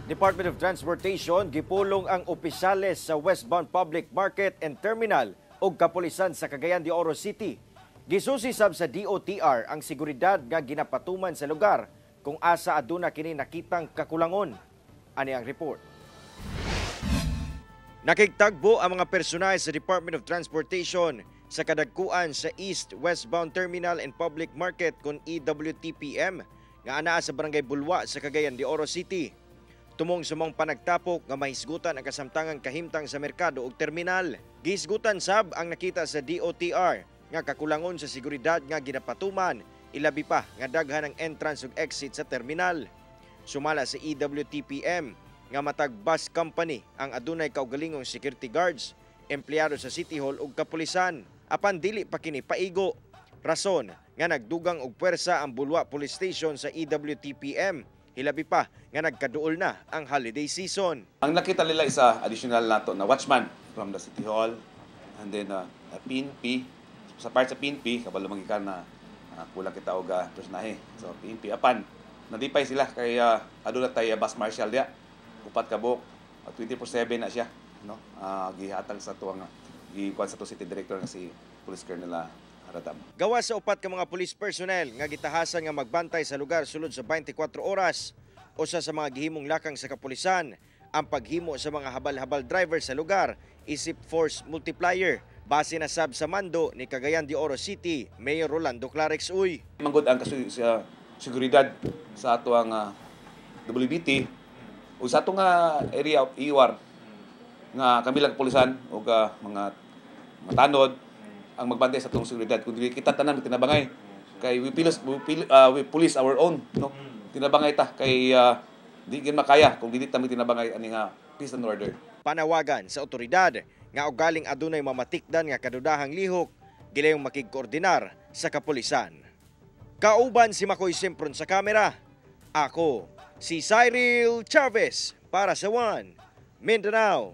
Department of Transportation gipulong ang opisyales sa westbound public market and terminal ug kapulisan sa Cagayan de Oro City. Gisusi sab sa DOTR ang seguridad nga ginapatuman sa lugar kung asa aduna kini nakitang kakulangon. Ani ang report. Nakigtagbo ang mga personahe sa Department of Transportation sa kadagkuan sa East Westbound Terminal and Public Market kon EWTPM nga anaa sa Barangay Bulwa sa Cagayan de Oro City. Tumong sa maong panagtapok nga mahisgutan ang kasamtangang kahimtang sa merkado ug terminal. Gihisgutan sab ang nakita sa DOTR nga kakulangon sa seguridad nga ginapatuman, ilabi pa nga daghan ang entrance ug exit sa terminal. Sumala sa EWTPM nga matag bus company ang adunay kaugalingong security guards, empleyado sa City Hall ug kapulisan. Apan dili pa kini paigo. Rason nga nagdugang og puwersa ang Bulua Police Station sa EWTPM, hilabi pa nga nagkaduol na ang holiday season. Ang nakita nila isa additional nato na watchman from the City Hall and then PNP sa part sa PNP, kabalo man ka na kulang kita og personahe. So PNP, apan nalipay sila kay aduna tay bus marshal dia, upat ka buok, 24/7 na siya, no, gihatag sa tuwang gikuan sa to city director nga si Police Colonel Radam. Gawas sa upat ka mga police personnel nga gitahasan nga magbantay sa lugar sulod sa 24 oras, usa sa mga gihimong lakang sa kapulisan ang paghimo sa mga habal-habal driver sa lugar isip force multiplier. Base na sab sa mando ni Cagayan de Oro City Mayor Rolando Klarex Uy. Manggod ang sa seguridad sa ato ang WBT ug sa atong area of EUR nga kami lang kapulisan ug mga mga tanod ang magbantay sa atong seguridad. Kung dili kita tanan tinabangay kay we police our own, no, tinabangay ta kay di gid makaya kung dili ta tinabangay ani nga peace and order. Panawagan sa otoridad nga ugaling adunay mamatikdan nga kadudahang lihok, gilayong makigkoordinar sa kapulisan. Kauban si Makoy Sempron sa kamera. Ako si Cyril Chavez para sa One Mindanao.